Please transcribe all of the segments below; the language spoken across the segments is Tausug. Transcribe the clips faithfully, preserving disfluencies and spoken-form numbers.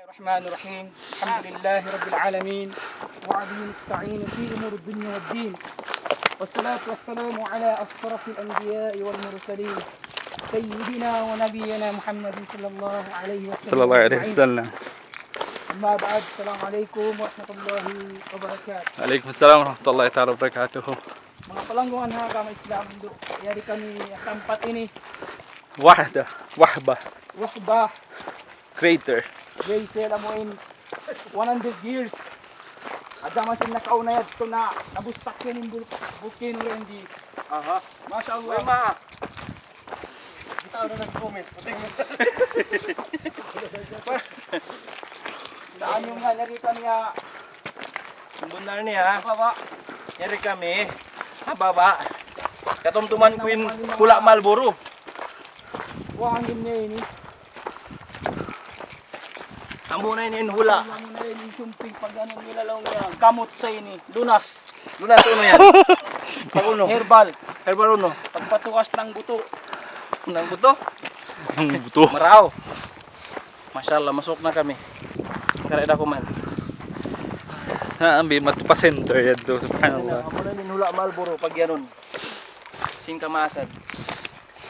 الرحمن الرحيم. الحمد لله رب العالمين، وعليه نستعين في أمور الدنيا والدين، والصلاة والسلام على أشرف الأنبياء والمرسلين، سيدنا ونبينا محمد صلى الله عليه وسلم صلى الله عليه أجمعين. وسلم. أما بعد، السلام عليكم ورحمة الله وبركاته. Alaykum salam warahmatullahi taala wabarakatuh. Manga palanggungan ha agama Islam, du, yari kami ha tampat ini. Wahda, Wahba. Wahba. Crater. Crater, amu in one hundred years. Adda masi nakauna yadtu na nabustak yan in bul-, volcano yan di. Aha. Masha Allah. Uy, ma. Kita na nag-comment. Puting. Daan yung nga, narita niya. Bunnal niya, ha? Baba. Yari kami. Ha, baba. Katumtuman ku in hula' Marlboro. Kuha ang niya ini. Amu na ini in hula'. Amu na ini in sumping pag ano nila laung yan. Kamot sa ini. Lunas. Lunas unu yan? Pag unu? Herbal. Herbal unu? Pagpatukas ng buto. Ng buto? Ang buto. Maraw. Masha Allah, masuk na kami. Kare da kuman. Ha, ambi matu pa center yadtu, subhanallah. Amu na ini in hula' Marlboro, pag yanun. Sin kamasad.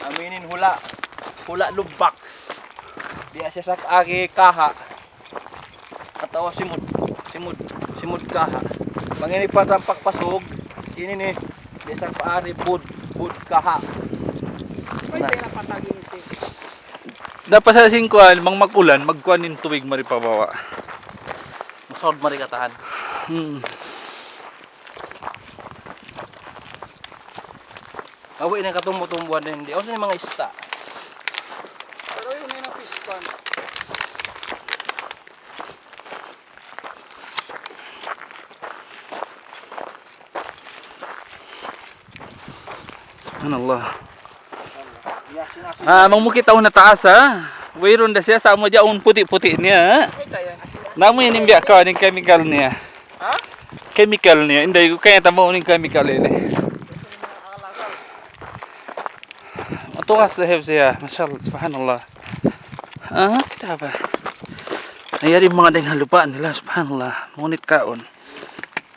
Amu ini in hula', hula' lubbak. Biya' siya sa agi kaha. Atawa simud, simud, simud kaha. Bang ini pa tampak pasug, ini ni, biya' sa paari bud, bud kaha. May Na. Pera patagin ito. Dapat sa singkuan, mang magulan, magkuan in tubig mari pababa. Masaud mari katahan. Hmm. Awi na katumbu-tumbuhan din di. Aw, sa manga ista. Pero yun, yun ang fish pond. Subhanallah. Ah, mang mukit awn na taas, ha? Wayruun da siya, sa amu dyan, awn puti-puti niya, ha? Na amu yan in biya' ka, in chemical niya. Ha? Chemical niya, inday ku kaya tama in chemical ini. Matugas da siya, masha Allah, subhanallah. Ah, kita' ba? Ay, yari manga dayng ha lupa' nila, subhanallah. Ngunit kaun.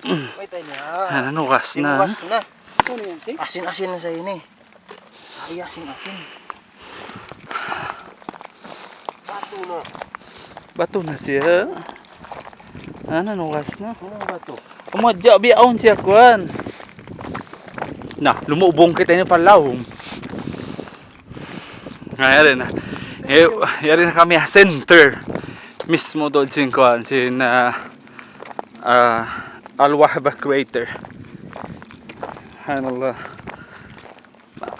Wait, ay niya. Ah, nanugas na. Sinugas na. Ano yan, si? Asin-asin na sa ini. Ay, asin-asin. Batu na. Batu na siya. Ah, nanugas na. Ano ang batu? Kumadja, biya' awn siya, kuwan. Na, lumubung kita ini pa lawm. Na, yari na. Eh, yari na kami ha center. Mismo doon sin kuwan, sin, ah, ah, Al-Wahba Crater. Subhanallah.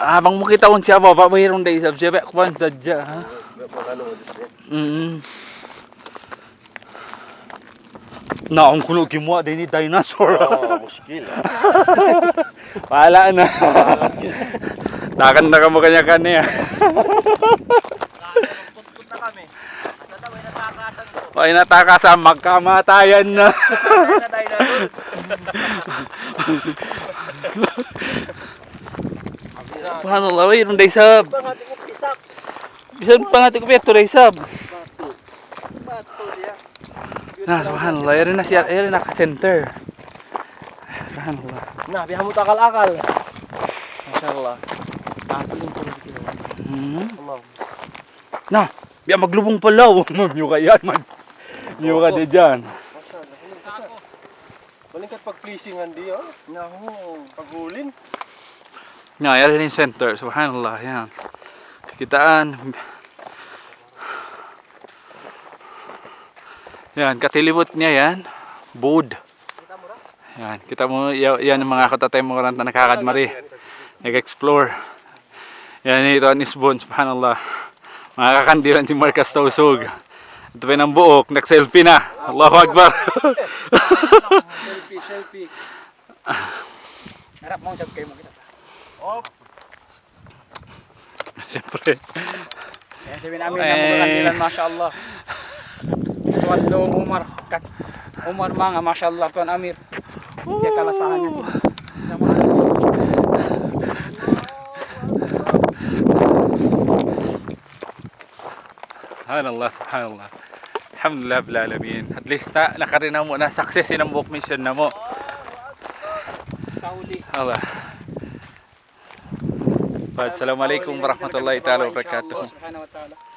Ah, bang mu kitaun siya baba, wayruun da isab siya, biya' kuwan sadja, ha? Mm. Naung kunu' kimuha' da ini dinosaur. Oh, muskil. Wala' na. Takan na kamu kanya-kanya. Way natakasan, magkamatayan na. Subhanallah, wayruun da isab. Bisan pangati ku piya tu da isab. Na, subhanallah, yari na siya, yari na ka-center. Subhanallah. Na, biya' mu takal-akal. Masha Allah. Ah, tuloy, tuloy, tuloy. Hmm. Allah. Na, biya' maglubung pa law. Miyuka yan, man. Miyuka da dyan. Malingkat pag-fishing di, oh. Nahu. Pag-hulin. Na, yari na in center. Subhanallah, yan. Kakitaan. Yan, katilibut niya yan. Board. Yan, kita' mu, ya-, yan in manga katatay mu karan ta nakakad mari. Nag-explore. Yan, ito in isbun, subhanallah. Manga kakandilan sin Markas Tausug. Ito pa in hambuuk, nag-selfie na. Allahu Akbar. Selfie, selfie. Harap mu, sab kayu mu kita. Op. Siyempre. Kaya sabihin namin, eh, na makakandilan, masha Allah. Tuwan do Umar, kat-, Umar manga, masha Allah, Tuwan Amir. Kaya kalasahan niya siya. Subhanallah, subhanallah. Alhamdulillah, rabbil alamin. At least na, nakari namu' na, success in hambuuk mission namu'. Sa huli. Allah. Assalamu alaikum warahmatullahi ta'ala wabarakatuh. Insha Allah subhanahu wa ta'ala.